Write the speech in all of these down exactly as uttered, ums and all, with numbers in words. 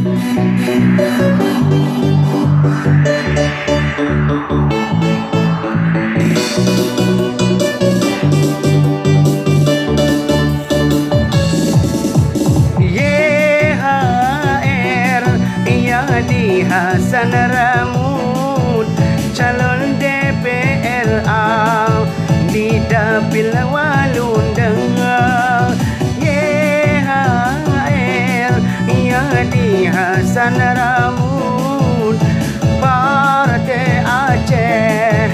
Y H R, Yahdi Hasan Ramud, calon D P R A, di dapil Walundeung. Y H R, Yahdi Hasan Ramud, Partai Aceh,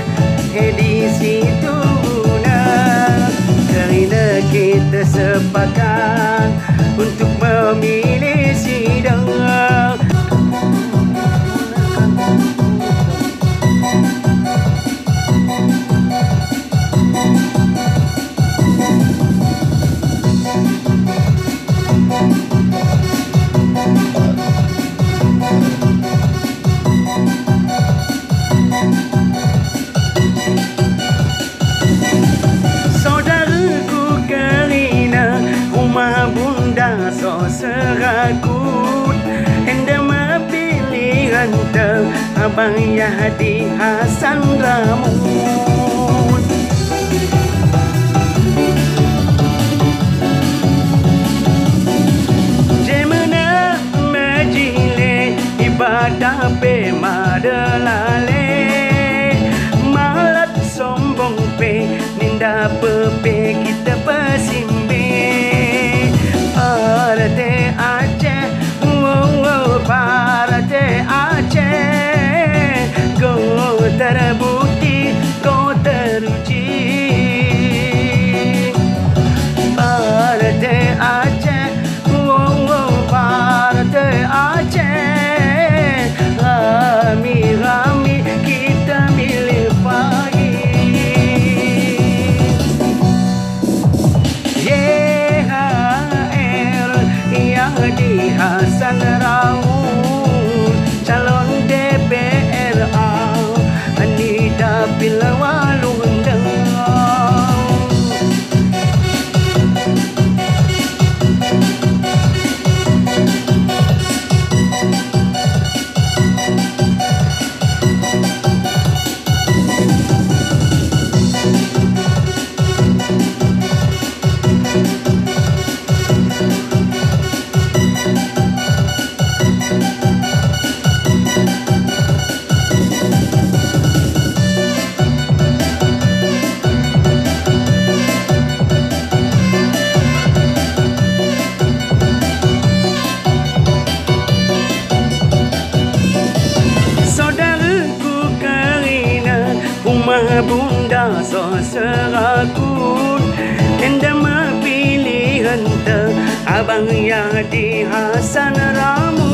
di situ na. Karena kita sepakat untuk memilih sidang. Saudaraku karina, rumah bunda soe seuragut, endama pilihan teu Abang Yahdi Hasan Ramud. Jemeunak majilih ibadah pé madelalé, malat sombong pé, ninda peupé kita peusimbé. Partai Aceh, woe, woe, Partai Aceh, go terbukti, go teruji. Partai Aceh, woe, woe, Partai Aceh, rami-rami kita milih pagi. Y H R, Yahdi Hasan Ramud, calon D P R A, di dapil Walundeung. Saudaraku karina, rumah bunda soe seuragut, endama pilihan teu Abang Yahdi Hasan Ramud.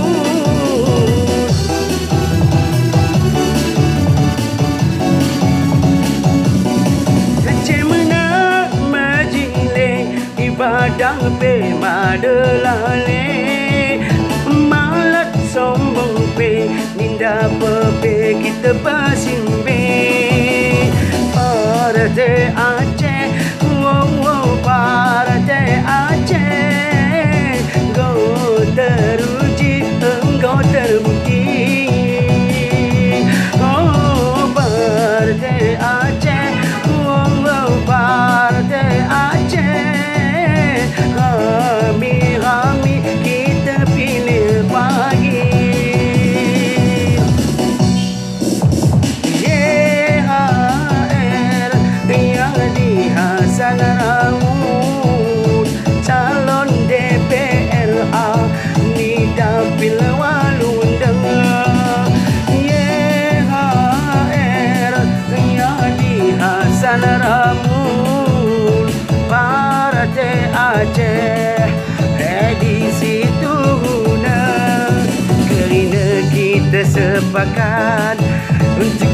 Cemeunak majilih ibadah pé madelalé, malat sombong pé, ninda peupé kita peusimbé. Partai Aceh, woe, woe, Partai Aceh, go teruji, go terbukti. Oh, Partai Aceh, woe, woe, Partai Aceh, rami-rami kita pilih pagi. Y H R, Yahdi Hasan Ramud, calon D P R A, di dapil Walundeung. Y H R, Yahdi Hasan Ramud, Partai Aceh, eh, di situ na. Karena kita sepakat untuk